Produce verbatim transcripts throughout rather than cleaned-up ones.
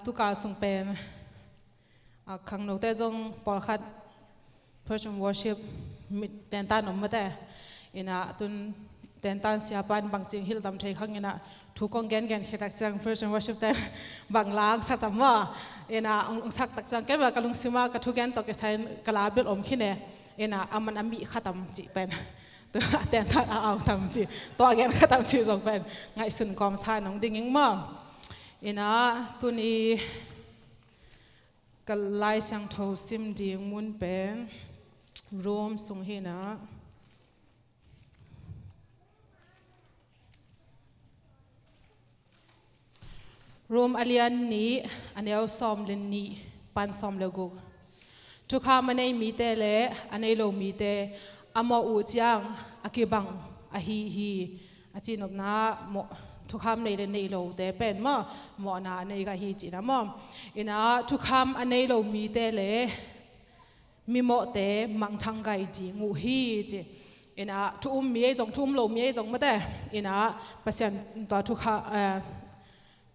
Tukal sung pen, a, khangnote zong pawlkhat praise and worship mi tentan om mate. Ina tun tentan siapan bangcing hilh tam thei khang ina thu kong gengen khitak ciang praise and worship ten bang la ang sak tam maw. Ina ang sak tak ciang kei bel ka lungsima ka thugen tawh kisai in ka la bil om khine. Ina aman a mi kha tam ci pen. Tu a tentan a ang tam ci. Tua a gen kha tam ci zong pen ngaihsun kawm sa nong ding ing maw. Ina tuni ka Lai Siangtho sim ding mun pen Rome sung hi na. Rome a lian nih, a neu sawm le nih pan sawm le guk. Thukham a nei mite le a nei lo mite a mawh uh ciang a kibang ahi hi. A cihnopna mawh, thukham nei le nei lote pen maw, mawhna a nei ka hi cihna maw. Ina thukham a nei lo mite le mimawhte mangthang gai ding uh hi ci. Ina thu um mi ei zong, thu um lo mi ei zong mate. Ina Pasian tua thukha, eh,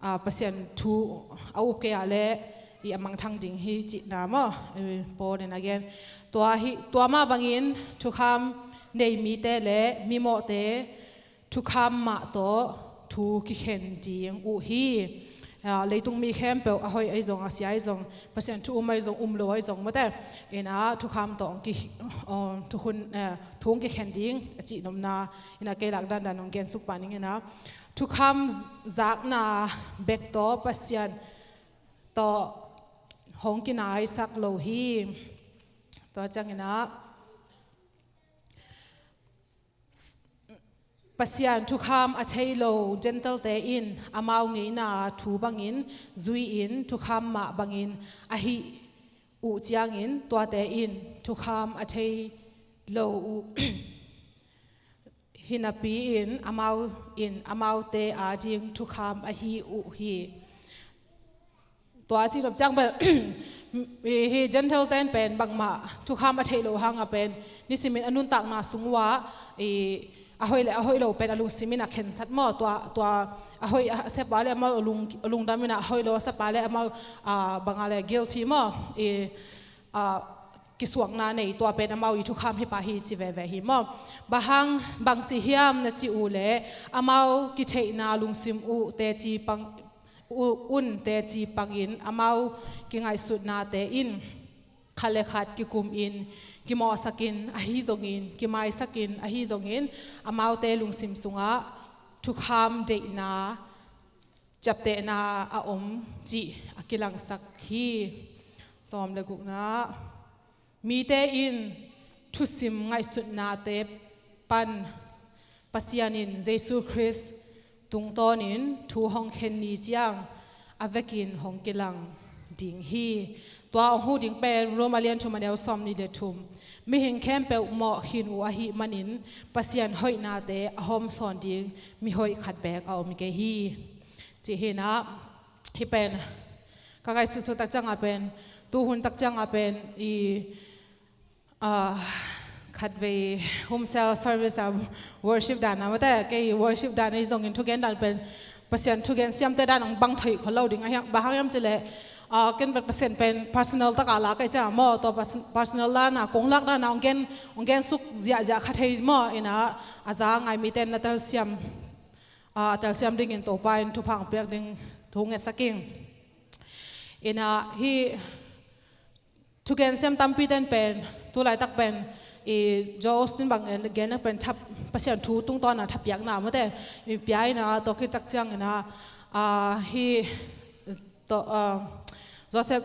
ah, Pasian thu a up kei ah le i a mangthang ding hi cihna maw. Eh, Paul in a gen. Tua hi, tua mah bangin thukham nei mite le mimawhte thukham mah tawh thu kikhen ding uh hi. Ah, leitung mi khempeuh a hoih ahi zong, a sia ahi zong, Pasian thu um ahi zong, um lo ahi zong mate. Ina thukham tawh ki, oh, thukhun, eh, thu kikhen ding a cihnopna ina kei lak dandan hong gen suk pan ing ina. Thukham zakna bek tawh Pasian tawh hong kinaisak lo hi. Tua ciangin ah Pasian thukham a thei lo Gentile-te in amau ngeina thu bangin zui-in thukham mah bangin a hih uh ciangin tuate in thukham a thei lo uh hi napi-in amau in amaute ading thukham ahi uh hi. Tua a cihnop ciang bel hi Gentile ten pen bangmah thukham a theih loh hanga pen nisimin a nuntakna sung uh ah a hoih le a hoih lo pen a lungsimin a khensat maw. Tua, tua a hoih a sepa le amau a lung, a lungdamin a hoih lo a sepa le amau, ah, banga le guilty maw. I, ah, kisuakna nei tua pen amau i thukham hi pah hi ci veve hi maw. Bang hang bangci hiam na ci uh le amau kitheihna lungsim uh teci pang uh, un teci pangin amau kingaihsutnate in khat le khat kikumin kimawhsakin ahi zongin kimaisakin ahi zongin amaute lungsim sungah thukham deihna ciaptehna a om cih a kilangsak hi. Sawm le gukna. Mite in thusim ngaihsutnate pan Pasian in Jesu Khrist tungtawnin thu hong khen ni ciang a vekin hong kilang ding hi. Tua hong huh ding pen Rome a lian thum a neu sawm nih le thum. Mihing khempeuh mawh khin uh ahih manin Pasian hoihnate a hawm sawn ding mihoih khat beek a om kei hi. Cih hi na, hih pen ka ngaihsutsut tak ciangah pen, tuhun tak ciangah pen i, ah, khatvei home cell service a worship dan a mate, kei worship dan a i zongin thugen dan pen Pasian thugen siamte dan ang bang thei kho lo ding a hiang, bang hang hiam cileh, ah, ken Pasian pen personal taka la kei ciangah maw, tua pers-, personal dan a kong lak dan a ong gen, ong gen suk ziahziah kha thei maw, ina a za ngai mite na telsiam, ah, a telsiam dingin Topa in thupha ong piak ding thu ngetsak ing. Ina hih thugen siam tampi ten pen, tu laitak pen, i Joel Osteen bang gen, gen pen thap, Pasian thu tungtawna thapiakna mate, i pia ina tawh khit tak ciang ina, ah, hih tawh, ah, Joseph,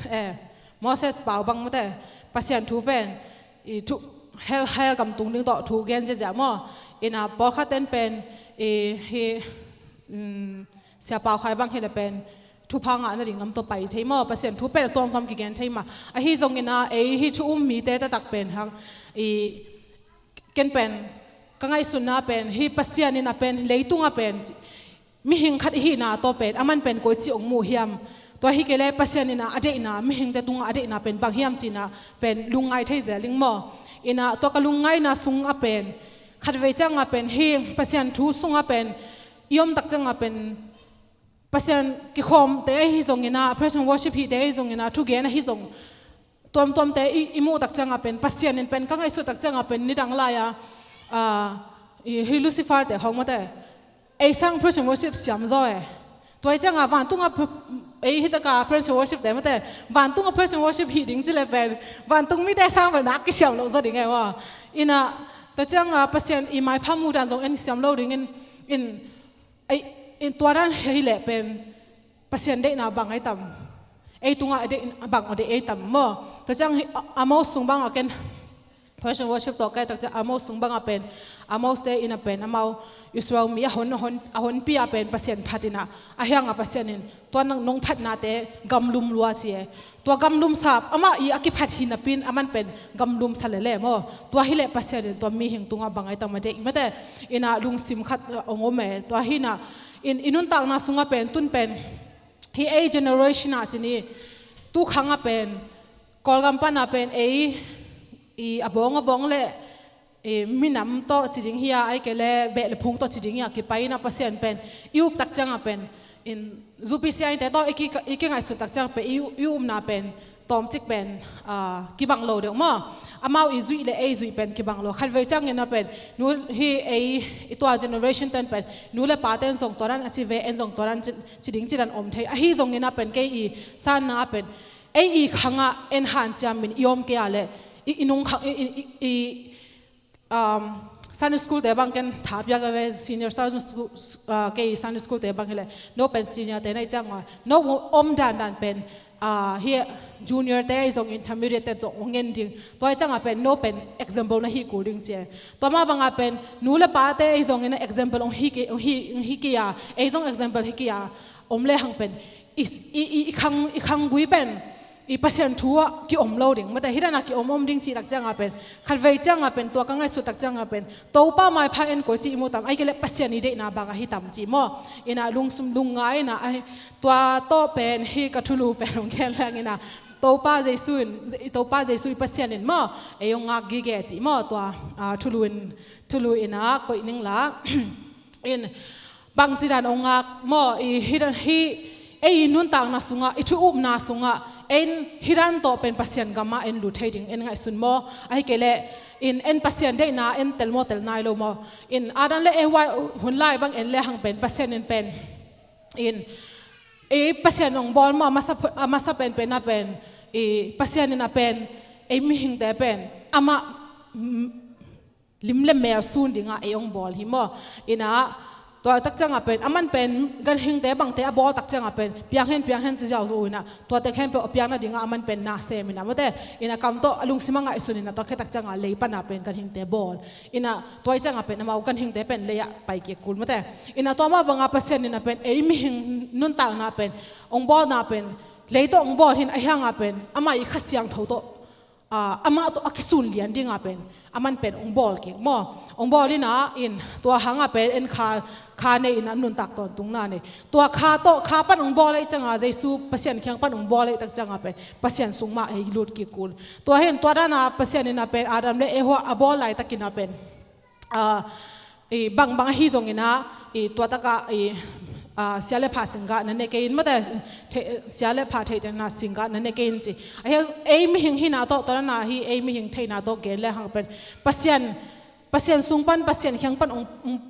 eh, Moses pau bang mate, Pasian thu pen, i thu, hell, hell gam tung ding tawh thu gen ziahziah maw, ina pawlkhat ten pen, i hih, um, Sia Pau Khai bang hi le pen, thupha ngah nading lam tawh pai thei maw, Pasian thu pen a tuamtuam kigen thei mah. Ahi zongin a, ei hih thu um mite taktak pen hang, i ken pen, ka ngaihsutna pen, hih Pasian in a pen, leitungah pen, mihing khat i hihna tawh pen, aman pen koici ong muh hiam. Tua hi kei le Pasian in a, a deihna, mihingte tungah a deihna pen bang hiam cihna pen lungngai thei zel ing maw. Ina tua ka lungngaina sungah pen, khatvei ciangah pen, hih Pasian thu sungah pen, i om tak ciangah pen, Pasian kikhawmte ahi zongin ah, praise and worship hihte ahi zongin ah, thugen ahi zong tuamtuamte i, i muh tak ciangah pen, Pasian in pen ka ngaihsut tak ciangah pen, nidang lai-a, ah, i, hi Lucifer te hong mate, ei sang praise and worship siam zaw e. Tua hi ciangah vantungah pr-, ei hi taka praise and worship te mate, vantungah praise and worship hih ding ci le pen, vantung mite sang pen nak kisiam lo zaw ding e maw. Inah, tua ciangah Pasian i maipha muh dan zong en siam lo dingin, in, ei, in tua dan hi leh pen, Pasian deihna bang ei tam? Ei tungah deih, bang deih ei tam maw? Tua ciang hi, a, Amos sung bangah ken, praise and worship tawh kai tak ciang Amos sung bangah pen, Amos te inah pen, amau Israel mi a hon, a hon, a honpi ah pen Pasian phat inah, a hiangah Pasian in, tua nang nong phatnate gamlum lua ci e. Tua gamlum sap, amah i a kiphat hi napi-in, aman pen gamlum sa lele maw? Tua hi leh Pasian in tua mihing tungah bang ei tam a deih mate, inah lungsim khat, uh, ong om e. Tua hi inah, in, i nuntakna sungah pen, tun pen, hi ei generation ah ci ni, tu khangah pen, Kawlgam panah pen ei, i a bawng a bawng le, i minam tawh ci ding hi a, ahih kei leh beh le phung tawh ci ding hi a, kipai inah Pasian pen i up tak ciangah pen, in, U P C I te tawh i ki, i kingaihsut tak ciangah pen, i, i upna pen tawmcik pen, ah, kibang lo deuh maw? Amau i zuih le ei zuih pen kibang lo. Khatvei ciangin ah pen, nu hi ei, i tua generation ten pen, nu le pa ten zong tua dan a ci ve, en zong tua dan ci, ci ding ci dan om thei. Ahi zongin ah pen, kei i sanna ah pen, ei i khangah en hanciamin i om kei a leh, i, i nung khang, i, i, i, i, um, Sunday school te bang ken tha piak a ve, senior Sunday school, uh, kei Sunday school te bang hi leh, no pen senior te na hih ciangah, no om dandan pen, uh, hi junior te ahi zong, intermediate te zong ong en ding. Tua hi ciangah pen, no pen example na hi kul ding ci e. Tua mah bangah pen, nu le pa te ahi zongin ah example ong hi kei, ong hi, ong hi kei a, ei zong example hi kei a, om lehang pen, i, i, i, i khang, i khanggui pen, i Pasian thu ah kiom lo ding mate, hi dan ah kiom om ding cih tak ciangah pen, khatvei ciangah pen, tua ka ngaihsut tak ciangah pen, Topa maipha en kul cih i mu tam, ahih kei leh Pasian i deihna bang ahi tam cih maw? Inah lungsum lungngai inah, ahi, tua tawh pen, hi ka thulu pen ong gen leng inah, Topa Jesu in, Topa Jesu i Pasian in maw, ei ong ngak gige cih maw, tua, ah, thulu in, thulu inah koih ning la. In, bangci dan ong ngak maw, i hi dan hi, ei i nuntakna sungah, i thu upna sungah, en hi dan tawh pen Pasian gamah en lut thei ding en ngaihsun maw? Ahih kei leh, in, en Pasian deihna en tel maw, tel nai lo maw? In, Adam le Eva hun lai bang en lehang pen, Pasian in pen, in, i Pasian ong bawl maw, a masa, a masa penpen ah pen, i Pasian in ah pen, ei mihingte pen, amah, mm, lim le mel sun dingah ei ong bawl hi maw? Inah, tua tak ciangah pen, aman pen ganhingte bangte a bawl tak ciangah pen, piang hen, piang hen ci ziau lo inah, tua tek hen pen a piang nadingah aman pen na sem inah mate, inah kam tawh a lungsim a ngaihsun inah, tua khit tak ciangah lei panah pen ganhingte bawl. Inah, tua hi ciangah pen, amau ganhingte pen lei ah pai kik kul mate. Inah, tua mah bangah Pasian inah pen, ei mihing nuntakna pen, ong bawlna pen, lei tawh ong bawl hi inah, a hiangah pen, amah i Kha Siangtho tawh, ah, amah tawh a kisun lian dingah pen, aman pen ong bawl kik maw? Ong bawl inah, in, tua hangah pen en kha, kha nei inah nuntak tawntungna nei. Tua kha tawh, kha pan ong bawl ahih ciangah, Jesu Pasian kiang pan ong bawl ahih tak ciangah pen, Pasian sung mah ei lut kik kul. Tua hi in, tua dan ah Pasian inah pen, Adam le Eva a bawl laitakin ah pen, ah, i, bangbang ahi zongin ah, i, tua takah, i, ah, sia le pha singgah na ne kei in mate, thei, sia le pha theihtelna singgah na ne kei in ci. Ahi, ei mihing hihna tawh, tua dan ah hi ei mihing theihna tawh gen lehang pen, Pasian, Pasian sung pan, Pasian kiang pan ong, ong,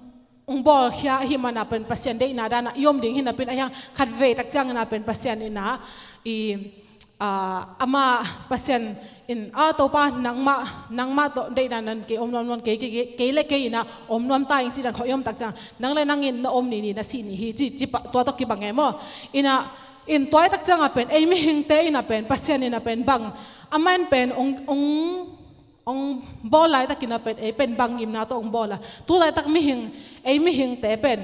ong bawlkhia ahih manah pen, Pasian deihna dan ah i om ding hi napi-in, a hiang khatvei tak ciangin ah pen, Pasian inah, i, ah, amah Pasian in, ah, Topa, nangmah, nangmah tawh deihna nan kei om nuam nuam, kei, kei, kei, kei le kei inah om nuam ta ing ci dan khawh i om tak ciang, nang le nang in na om ni ni, na sih ni hi ci, ci pa, tua tawh kibang e maw? Inah, in tua ahih tak ciangah pen, ei mihingte inah pen, Pasian inah pen bang, aman pen ong, ong, ong bawl laitakin ah pen, ei pen bang ngimna tawh ong bawl a? Tu laitak mihing, ei mihingte pen,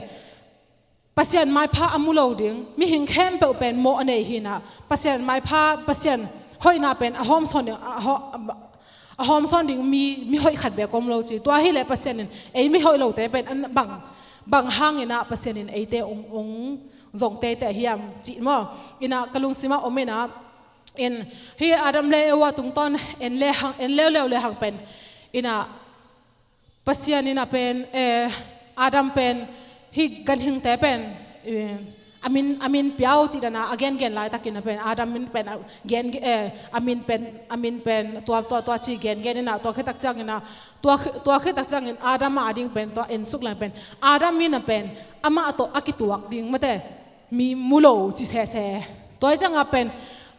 Pasian maipha a mu lo ding, mihing khempeuh pen mawh a nei hi inah, Pasian maipha, Pasian hoihna pen a hawmsawn ding, a haw-, a hawmsawn ding mi, mi hoih khat beek om lo ci. Tua hi leh Pasian in ei mi hoih lote pen, an bang, bang hang inah Pasian in eite ong, ong zong teitei hiam cih maw? Inah ka lungsim ah om inah, in, hi Adam le Eva tungtawn en lehang, en leuleu lehang pen, inah, Pasian inah pen, eh, Adam pen, hi ganhingte pen, eh, a min, a min pia uh cih dan a, a gengen laitakin a pen Adam min pen a gen, eh, a min pen, a min pen tua, tua, tua ci gengen in a, tua khit tak ciangin a, tua, tua khit tak ciangin Adam a ding pen tua en suk leng pen Adam in a pen amah tawh a kituak ding mate, mi mu lo ci sese. Tua hi ciangin a pen,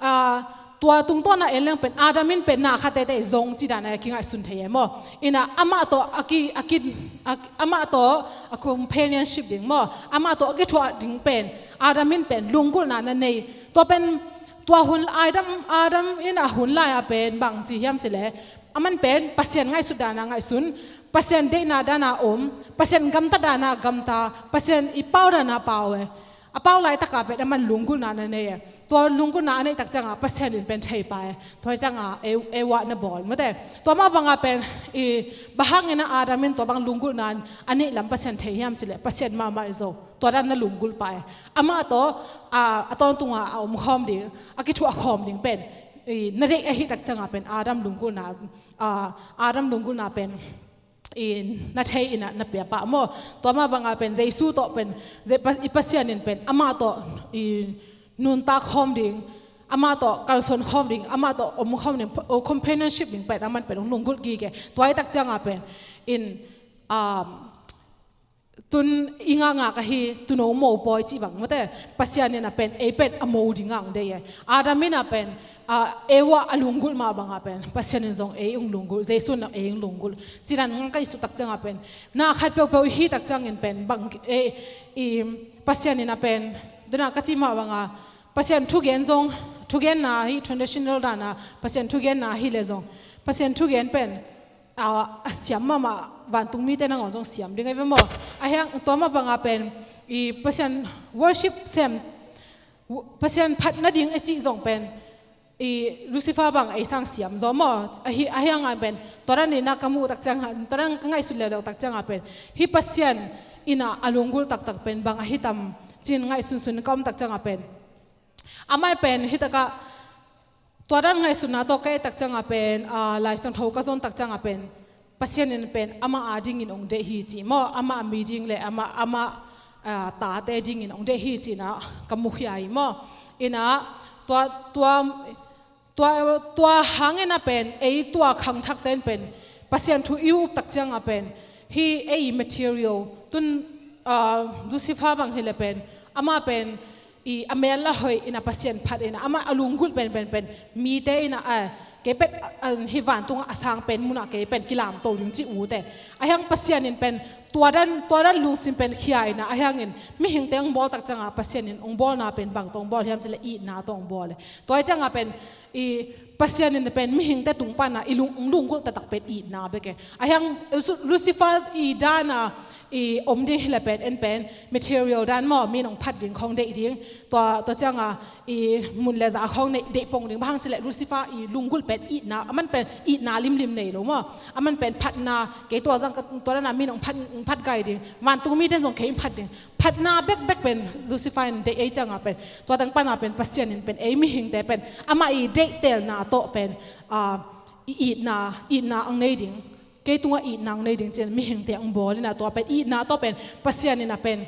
ah, tua tungtawn a en leng pen Adam in pen na khat tete zong ci dan a kingaihsun thei e maw. In a amah tawh a ki, a ki, a, amah tawh a companionship ding maw, amah tawh a kithuah ding pen Adam in pen lunggulhna na nei. Tua pen tua hun Adam, Adam in a hun lai a pen bang ci hiam cih leh, aman pen Pasian ngaihsut dan a ngaihsun, Pasian deihna dan a om, Pasian gamta dan a gamta, Pasian i pau dan a pau e. A pau laitak a pen aman lunggulhna na nei e. Tua lunggulhna a neih tak ciangin Pasian in pen thei pah e. Tua hi ciangin Ewa na bawl mate. Tua mah bang a pen, i, bang hangin a Adam in tua bang lunggulhna a neih lam Pasian thei hiam cih leh Pasian mahmah hi zo. Tua dan na lunggulh pah e. Amah tawh, a, a tawntung a, a om khawm ding, a kithuah khawm ding pen, i, na deih ahih tak ciangin pen Adam lunggulhna, a, Adam lunggulhna pen, i, na thei in a na pia pah maw. Tua mah bang a pen Jesu tawh pen, Je-, Pa-, i Pasian in pen amah tawh, i, nuntak khawm ding, amah tawh kalsuan khawm ding, amah tawh om khawm ding, o, companionship ding pen aman pen hong lunggulh gige. Tua hi tak ciangin pen, in, um, tun i ngakngak ahi tuuno mopawi cih bang mate, Pasian in a pen ei pen a mo ding a hong deih e. Adam in a pen, a, Ewa a lunggulh mah bang a pen Pasian in zong ei hong lunggulh, Jesu in a ei hong lunggulh. Ci dan ngaihsut tak ciangin pen na khat peuhpeuh i hih tak ciangin pen bang, e, i, Pasian in a pen, tu-in a ka cih mah bang a, Pasian thugen zong, thugenna hi traditional dan a, Pasian thugenna hi leh zong, Pasian thugen pen, a, a siam mahmah vantung mite nangawn zong siam ding ahi ve maw. A hiang tua mah bang a pen, i, Pasian worship sem, w-, Pasian phat nading a cih zong pen, i, Lucifer bang ei sang siam zaw maw. A hi, a hiang a pen, tua dan in a ka muh tak ciangin, tua dan ka ngaihsut leuleu tak ciangin pen, hih Pasian in a a lunggulh taktak pen bang ahi tam ci-in ngaihsunsun ka om tak ciangin pen, amah pen hih tak a, tua dan ngaihsutna tawh ka et tak ciangin pen, a, Lai Siangtho ka zon tak ciangin pen, Pasian in pen amah a dingin hong deih hi cih maw, amah a mi ding le amah, amah, a, tate dingin hong deih hi cih in a ka mukhia hi maw. In a tua, tua, tua, tua hangin a pen, ei tua khangthakte in pen Pasian thu i up tak ciangin pen, hih ei material, tun, a, Lucifer bang hi leh pen, amah pen, i, a mel a hoih in a Pasian phat in a, amah a lunggulh pen, pen, pen, mite in a, a, kei pen, a, a, hih vantung a sang pen mun ah kei pen kilamto ding ci ut e. A hiang Pasian in pen, tua dan, tua dan lungsim pen khia in a, a hiangin mihingte hong bawl tak ciangin Pasian in hong bawlna pen bang tawh hong bawl hiam cih leh itna tawh hong bawl e. Tua hi ciangin pen, i, Pasian in pen mihingte tung pan a i lung, hong lunggulh taktak pen itna bek e. A hiang Lu-, Lucifer i dan a, i, om ding hi leh pen, en pen, material dan maw, mi in hong phat ding khawng deih ding. Tua, tua ciangin, i, mun le za khawng deih, deih pong ding. Bang hang cih leh Lucifer i lunggulh pen itna, aman pen itna limlim nei lo maw. Aman pen phatna, kei tua zang ka, tua dan a mi in hong phat, hong phat gai ding. Vantung mite in zong kei hong phat ding. Phatna bekbek pen Lucifer in deih ahih ciangin pen, tua teng pan a pen Pasian in pen ei mihingte pen amah i deihtelna tawh pen, a, i itna, itna hong nei ding, kei tungah itna hong nei ding ci-in mihingte hong bawl in a, tua pen itna tawh pen Pasian in a pen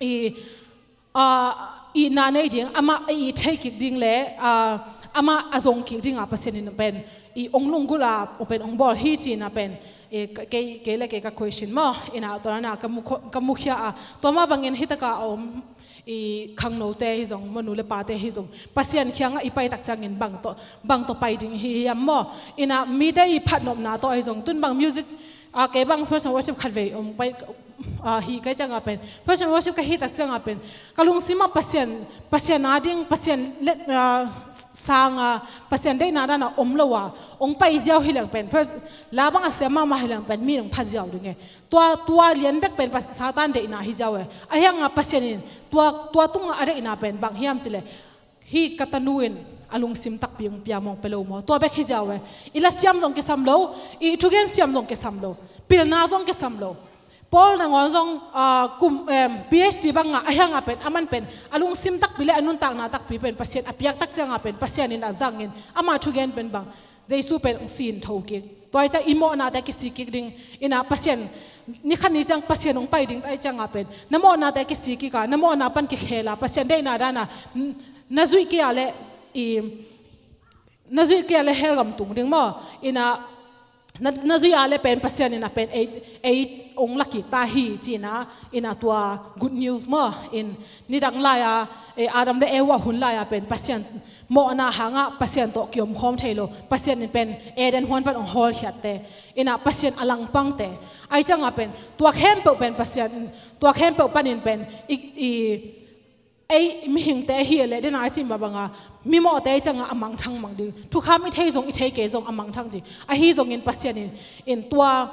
i, a, itna nei ding, amah i thei kik ding le, a, amah a zong kik ding a Pasian in pen i hong lunggulh a, pen hong bawl hi ci-in a pen, i, kei, kei le kei ka question maw, in a tua dan a ka mu, ka mukhia a, tua mah bangin hih tak a om, i, khangnote hi zong, manu le pate hi zong, Pasian kiangah i pai tak ciangin bang tawh, bang tawh pai ding hi hiam maw. In a mite i phatnopna tawh hi zong, tun bang music, a, kei bang praise and worship khatvei om pai, a, hi ka hih ciangin pen, praise and worship ka hih tak ciangin pen, ka lungsim ah Pasian, Pasian a ding, Pasian le, a, sang a, Pasian deihna dan a om lo a hong pai ziau hi leng pen, praise, la bang a siam mahmah hi leng pen mi in hong phat ziau ding e. Tua, tua lian bek pen Pas-, Satan deihna hi ziau e. A hiang a Pasian in tua, tua tungah a deihna pen bang hiam cih leh, hih ka tanu in a lungsim takpi hong pia mawk pia lo maw. Tua bek hi ziau e. I la siam zong kisam lo, i thugen siam zong kisam lo, pilna zong kisam lo. Paul nangawn zong, a, kum, em, P H D bang a, a hiang a pen, aman pen a lungsim takpi le a nuntakna takpi pen Pasian a piak tak ciangin pen Pasian in a zangin, ama thugen pen bang, Jesu pen hong sin tho kik. Tua hi ciang i mawhnate kisik kik ding, in a Pasian, ni khat ni ciang Pasian hong pai ding ahih ciangah pen na mawhnate kisik kik a, na mawhna pan kikhel a, Pasian deihna dan a na zuih kei a leh, i na zuih kei a leh hell gam tung ding maw. Ina na, na zuih a leh pen Pasian ina pen ei, ei hong la kik ta hi ci-ina, ina tua good news maw. In nidang lai-a, eh, Adam le Eva hun lai-a pen Pasian mawhna hangah Pasian tawh kiomkhawm thei lo, Pasian in pen Eden huan pan hong hawlkhiatte, ina Pasian a langpangte. Ahih ciangah pen tua khempeuh pen Pasian, tua khempeuh panin pen i, i ei mihingte hi leh dena i cih mah banga mimawhte i ciangah a mangthang mang ding, thukham i thei zong i thei kei zong a mangthang ding. Ahi zongin Pasian in, in tua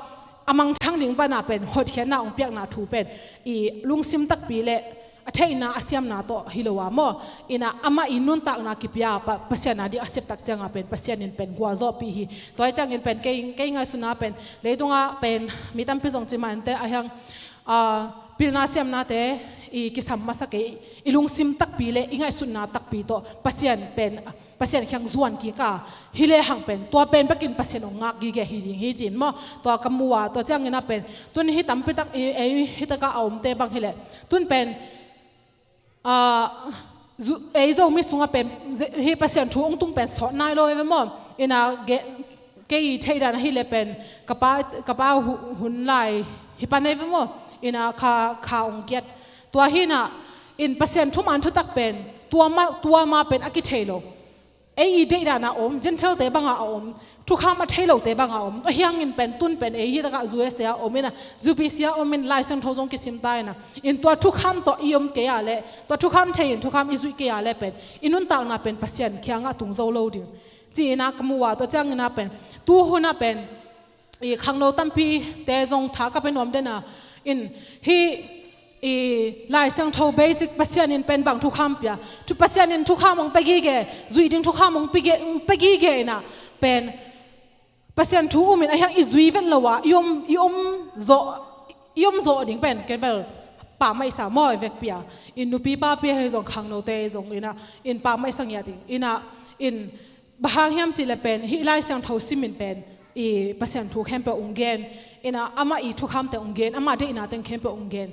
a mangthang ding pana pen hotkhiatna hong piakna thu pen i lungsim takpi le a theihna a siamna tawh hi lo a maw. Ina amah i nuntakna kipia pa, Pasian a ding a septak ciangah pen Pasian in pen gualzawhpih hi. Tua i ciangin pen kei, kei ngaihsutna pen leitungah pen mi tampi zong ci mah ente a hiang, ah, pilna siamnate i kisam masa kei, i lungsim takpi le i ngaihsutna takpi tawh Pasian pen, Pasian kiang zuan kik a, hi lehang pen tua pen bekin Pasian hong ngak gige hi ding hi ci-in maw. Tua ka mu a, tua ciangin a pen tun hi tampi tak i, ei hi takah a omte bang hi leh tun pen, ah, zu-, ei Zomi sungah pen ze-, hi Pasian thu hong tung pen sawt nai lo e ve maw. Ina ge-, kei i theih dan ahi leh pen ka pa, ka pa hu-, hun lai hi pan e ve maw. Ina kha, kha hong kiat. Tua hi ina in Pasian thuman thutak pen tua ma, tua ma pen a kithei lo. Ei i deih dan a om, Gentile-te bangah a om, thukham a thei lote bangah a om. A hiangin pen tun pen ei hi takah U S A a om ina, U B C a om in Lai Siangtho zong kisim ta ina. In tua thukham tawh i om kei a leh, tua thukham thei in thukham i zuih kei a leh pen i nuntakna pen Pasian kiangah tung zo lo ding ci-ina ka mu a, tua ciangina pen tu huna pen i khangno tampite zong tha ka pe nuam dena. In hi i Lai Siangtho basic Pasian in pen bang thukham pia, thu Pasian in thukham hong pe gige, zuih ding thukham hong pe ge, hong pe gige ina pen Pasian thu um in a hiang i zui vet lo a i om, i om zawh, i om zawh ding pen ken bel pammaih sa maw i vekpi a. In nupi papi ahi zong khangnote ahi zong ina in pammaih sa ngiat ding ina in bang hang hiam cih leh pen hih Lai Siangtho simin pen i Pasian thu khempeuh hong gen ina amah i thukhamte hong gen, amah deihna teng khempeuh hong gen.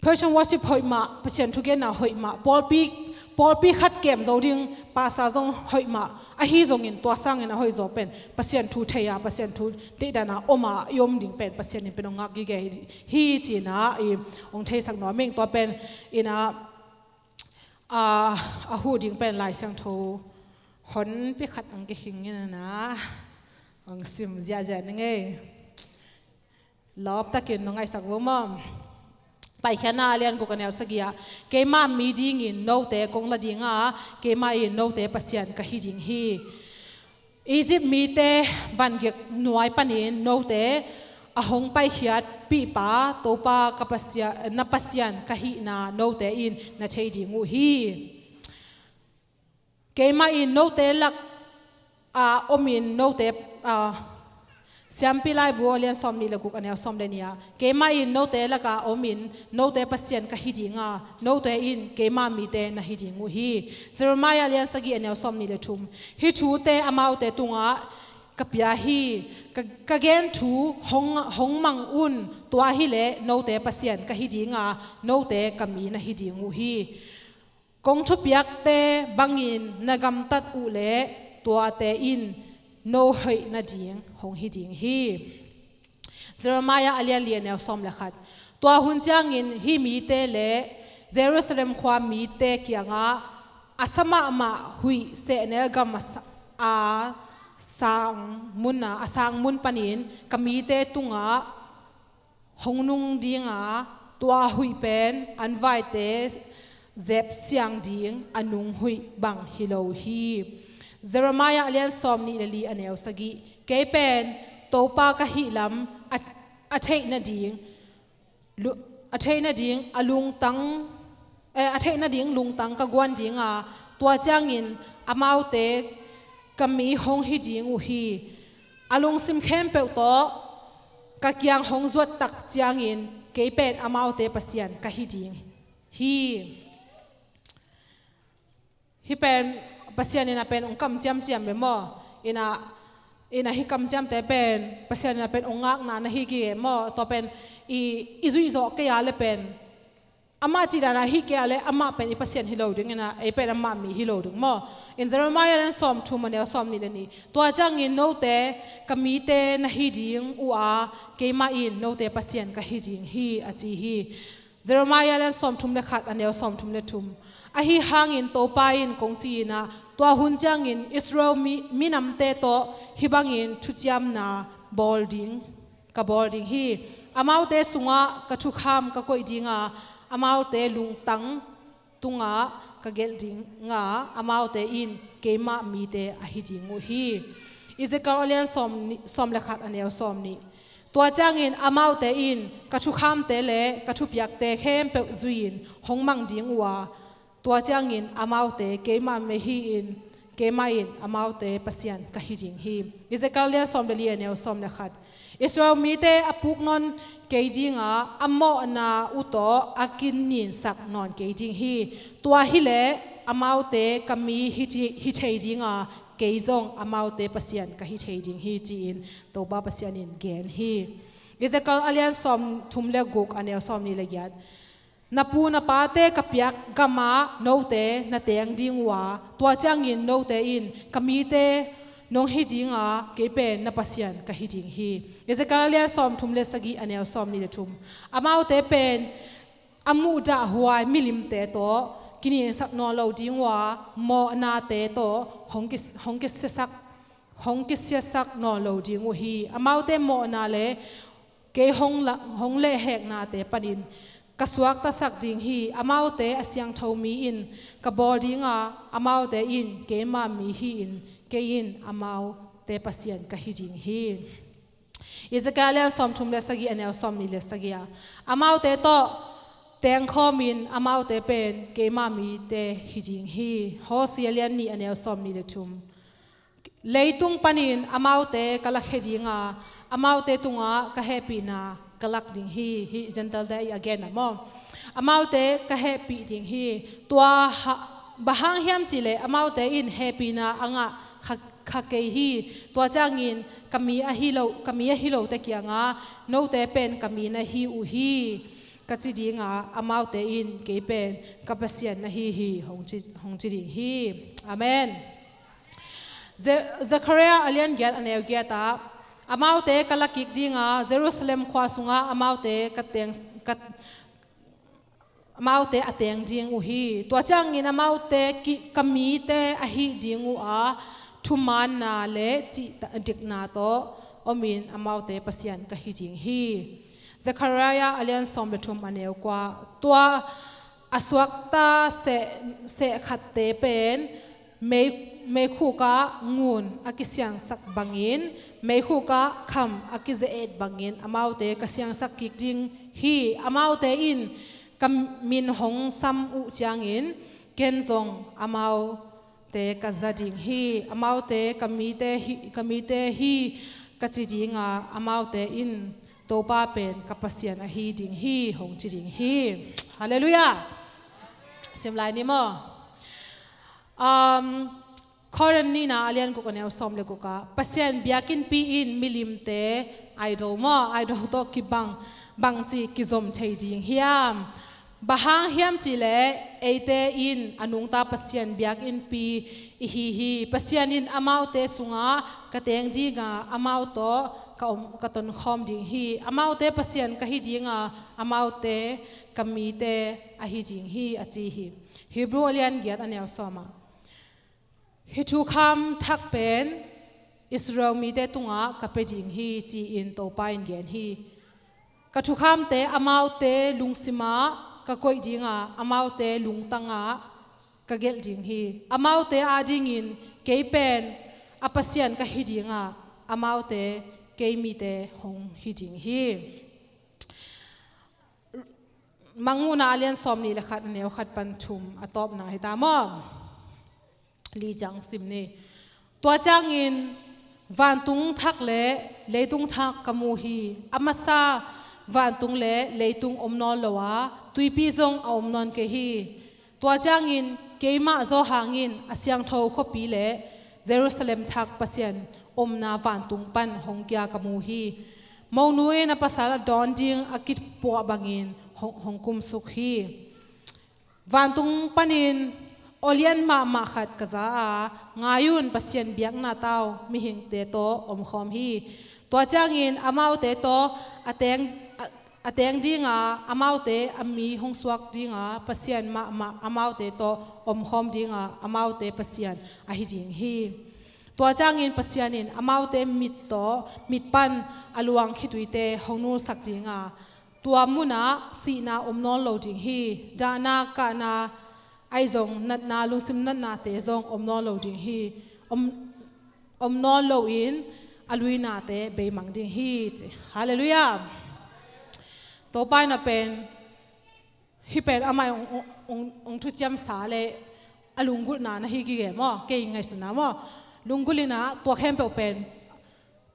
Praise and worship hoih mah, Pasian thugenna hoih mah, pawlpi, pawlpi khat kem zo ding pastor zong hoih mah. Ahi zongin tua sangin a hoih zaw pen Pasian thu thei a, Pasian thu deihdan a om a i om ding pen Pasian in pen hong ngak gige hi, hi ci-ina i hong theisak nuam ing. Tua pen ina, a, a huh ding pen Lai Siangtho honpi khat ang kikhing in a na ang sim ziahziah ning ei. Lawptakin nong ngaihsak vo maw. Paikhiatna a lian guk a neu sagih ah, keima mi dingin note kong la ding a, keima in note Pasian ka hi ding hi. Egypt mite vangik nuai panin note a hong paikhiatpihpa Topa ka Pasian, na Pasian ka hihna note in na thei ding uh hi. Keima in note lak a omin note, a, Siampi Laibu a lian sawmnih le guk a neu sawm le nih ah, keima in note lak a omin note Pasian ka hi ding a, note in keima mite na hi ding uh hi. Jeremiah a lian sagih a neu sawmnih le thum. Hih thute amaute tungah ka pia hi. Ka, ka gen thu hong, hong mang un, tua hileh note Pasian ka hi ding a, note ka mi na hi ding uh hi. Kong thupiakte bangin na gamtat uh leh tuate in no hoih nading hong hi ding hi. Jeremiah a lian li a neu sawm le khat. Tua hun ciangin hih mite le Jerusalem khua mite kiangah a sa mahmah huih sehnel gam a sa-, a sang mun a, a sang mun panin ka mite tungah hong nung ding a, tua huih pen an vaite zep siang ding a nung huih bang hi lo hi. Jeremiah a lian sawmnih le li a neu sagih. Kei pen Topa ka hih lam a, a theih nading, lu-, a theih nading a lungtang, eh, a theih nading lungtang ka guan ding a, tua ciangin amaute ka mi hong hi ding uh hi. A lungsim khempeuh tawh ka kiang hong zuat tak ciangin kei pen amaute Pasian ka hi ding hi. Hih pen Pasian in a pen hong kam ciamciam ve maw? In a in a hi kamciamte pen Pasian in a pen ong ngakna na hi gige maw? Tua pen i, i zuih zawh kei a le pen amah cih dan a hi kei a le amah pen i Pasian hi lo ding in a, ei pen amah mi hi lo ding maw? In Jeremiah lian sawm thum a neu sawm nih le nih, tua ciangin note ka mite na hi ding uh a, keimah in note Pasian ka hi ding hi, a ci hi. Jeremiah lian sawm thum le khat a neu sawm thum le thum. Ahi hangin Topa in kong ci in a, tua hun ciangin Israel mi, minamte tawh hi bangin thuciamna bawl ding, ka bawl ding hi. Amaute sungah ka thukham ka koih ding a, amaute lungtang tungah ka gelh ding a, amaute in keimah mite a hi ding uh hi. Ezekiel a lian sawm ni, sawm le khat a neu sawm nih. Tua ciangin amaute in ka thukhamte le ka thupiakte khempeuh zui-in hong mang ding uh a, tua ciangin amaute keimah mi hi-in, keimah in amaute Pasian ka hi ding hi. Ezekiel lian sawm le li a neu sawm le khat. Israel mite a puk nawn kei ding a, a mawhna uh tawh a kininsak nawn kei ding hi. Tua hileh amaute ka mi hi thi-, hi thei ding a, kei zong amaute Pasian ka hi thei ding hi, ci-in Topa Pasian in gen hi. Ezekiel a lian sawm thum le guk a neu sawm nih le giat. Na pu na pate ka piak gamah note na teng ding uh a, tua ciangin note in ka mite nong hi ding a, kei pen na Pasian ka hi ding hi. Ezekiel a lian sawm thum le sagih a neu sawm nih le thum. Amaute pen a muhdahhuai milimte tawh kininsak nawn lo ding uh a, mawhnate tawh hong ki, hong kisiasak, hong kisiasak nawn lo ding uh hi. Amaute mawhna le kei hong la, hong lehheknate panin ka suaktasak ding hi. Amaute a siangtho mi in ka bawl ding a, amaute in keima mi hi-in, kei in amaute Pasian ka hi ding hi. Ezekiel a lian sawm thum le sagih a neu sawm nih le sagih a, amaute tawh tengkhawmin amaute pen keima mite hi ding hi. Hosea a lian nih a neu sawm nih le thum. Leitung panin amaute ka lakhia ding a, amaute tungah ka hehpihna ka lak ding hi. Hih Gentile-te a gen a maw? Amaute ka hehpih ding hi. Tua ha, bang hang hiam cihleh amaute in hehpihna a ngah kha, kha kei hi. Tua ciangin ka mi ahi lo, ka mi ahi lote kiangah note pen ka mi na hi uh hi, ka ci ding a, amaute in kei pen ka Pasian na hi hi, hong ci, hong ci ding hi. Amen. Ze-, Zechariah a lian giat a neu giat ah, amaute ka lakik ding a, Jerusalem khua sungah amaute ka teng, ka, amaute a teng ding uh hi. Tua ciangin amaute ki, ka mite ahi ding uh a, thumaanna le cihdikna tawh omin amaute Pasian ka hi ding hi. Zechariah a lian sawm le thum a neu kua. Tua a suakta seh, seh khatte pen mei, meikhuk ah ngun a kisiangsak bangin, meikhuk ah kham a kize-et bangin amaute ka siangsak kik ding hi. Amaute in ka min hong sam uh ciangin ken zong amaute ka za ding hi. Amaute ka mite hi, ka mite hi, ka ci ding a, amaute in Topa pen ka Pasian ahi ding hi, hong ci ding hi. Halleluiah. Sim lai ni maw? Um, Korin nihna a lian guk a neu sawm le guk ah, Pasian biakinnpi in milimte idol maw, idol tawh kibang, bangci kizom thei ding hiam? Bang hang hiam cihleh eite in a nungta Pasian biakinnpi i hi hi. Pasian in amaute sungah ka teng ding a, amau tawh ka om, ka tonkhawm ding hi. Amaute Pasian ka hi ding a, amaute ka mite ahi ding hi, a ci hi. Hebrew a lian giat a neu sawm ah, hih thukham thak pen Israel mite tungah ka pia ding hi, ci-in Topa in gen hi. Ka thukhamte amaute lungsimah ka koih ding a, amaute lungtangah ka gelh ding hi. Amaute adingin kei pen a Pasian ka hi ding a, amaute kei mite hong hi ding hi. Mangmuhna a lian sawm nih le khat a neu khat pan thum a tawpna hi ta maw? Li ciang sim ni. Tua ciangin vantung thak le leitung thak ka mu hi. A masa vantung le leitung om nawn lo a, tuipi zong a om nawn kei hi. Tua ciangin keimah Johan in a siangtho khuapi le Jerusalem thak Pasian omna vantung pan hong kia ka mu hi. Monu in a pasal a dawn ding a kipuah bangin hong, hong kumsuk hi. Vantung panin aw lian mahmah khat ka za a, ngai un, Pasian biakna tau mihingte tawh omkhawm hi. Tua ciangin amaute tawh a teng, a, a teng dinga amaute a mi hong suak dinga Pasian mahmah amaute tawh omkhawm dinga amaute Pasian ahi ding hi. Tua ciangin Pasian in amaute mit tawh mit pan a luang khituite hong nulsak dinga, tua munah sihna om nawn lo ding hi. Dahna kahna ahi zong natna, lungsim natnate zong om nawn lo ding hi. Om, om nawn loin a luinate beimang ding hi, ci. Halleluiah. Topa in a pen hih pen amah ong, ong, ong, ong thuciamsa le a lunggulhna na hi gige maw, kei ngaihsutna maw. Lunggulh in a tua khempeuh pen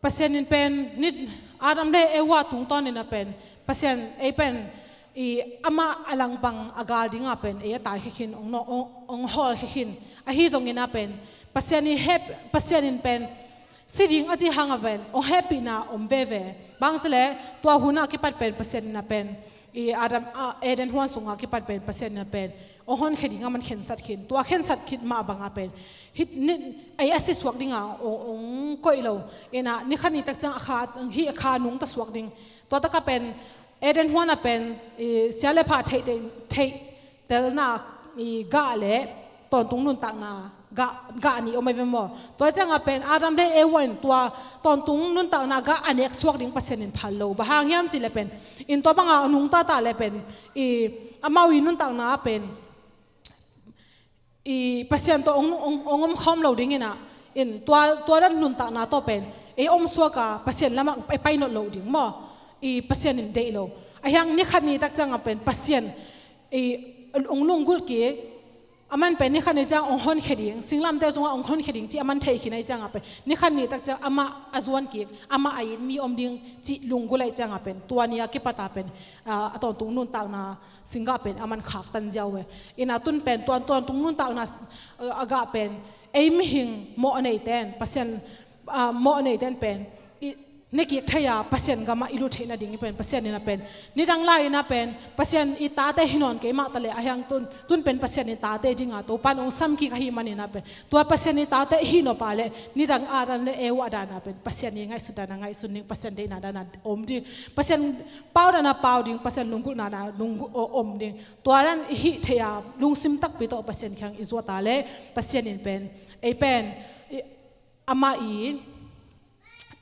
Pasian in pen nit Adam le Eva tungtawn in a pen Pasian ei pen i amah a langpang a gal dinga pen ei a tai khikhin ong, no, ong, ong hawl khikhin. Ahi zongin a pen Pasian i hep, Pasian in pen si ding a ci hanga pen ong hehpihna om veve. Bang ci le tua hun a kipat pen Pasian in a pen i Adam, a, Eden huan sunga kipat pen Pasian in a pen ong honkhia ding a man khensat khin. Tua khensat khit mah banga pen hih ni ei a si suak dinga ong, ong koih lo. Ina ni khat ni tak ciang a kha, hih a kha nungta suak ding. Tua taka pen Eden huan a pen i sia le pha theih, theih, theih telna i gah le tawntung nuntakna gah, gah nih om ahi ve maw. Tua cianga pen Adam le Eva in tua tawntung nuntakna gah a nek suak ding Pasian in phal lo. Bang hang hiam ci le pen in tua banga nungta ta le pen i amau i nuntakna pen i Pasian tawh ong, ong, ong omkhawm lo ding ina, in tua, tua dan nuntakna tawh pen ei om suaka Pasian lamah ei pai nawn lo ding maw. I Pasian in deih lo. Ahi hang ni khat ni tak cianga pen Pasian i ong lunggulh kik. Aman pen ni khat ni ciang ong honkhia ding, singlamteh sungah ong honkhia ding cih aman theih khin ahi cianga pen ni khat ni tak ciang amah a zuan kik, amah a it mi om ding cih lunggulh ahi cianga pen tua ni a kipata pen a, a tawntung nuntakna singgah pen aman khaktan ziau e. Ina tun pen tuan, tawntung nuntakna, a, a gah pen ei mihing mawh a neite in Pasian, a, mawh a neite in pen i, ne kik thei a Pasian gamah i lut theih nading i pen Pasian ina pen nidang lai ina pen Pasian i tate hi nawn kei mah ta le ahi hang tun, tun pen Pasian i tate dinga Topan ong sam kik ahi man ina pen tua Pasian i tate hi nop a le nidang Adam le Eva dana pen Pasian i ngaihsut dana ngaihsun ding, Pasian deihna dana om ding, Pasian pau dana pau ding, Pasian lunggulhna dana lunggulh, o, om ding. Tua dan i hih theih a lungsim takpi tawh Pasian kiang i zuat a le Pasian in pen ei pen i, amah i,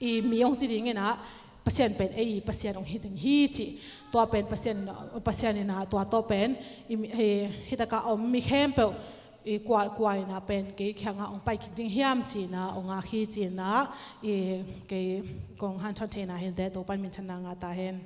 i mi ong ci ding ina Pasian pen ei Pasian ong hi ding hi ci. Tua pen Pasian, Pasian ina tua tawh pen i, i, hih taka om mi khempeuh i kua, kua ina pen kei kianga ong pai kik ding hiam ci ina ong ngak hi ci ina i kei kong hanthawn theihna hinte Topan minthanna ngah ta hen.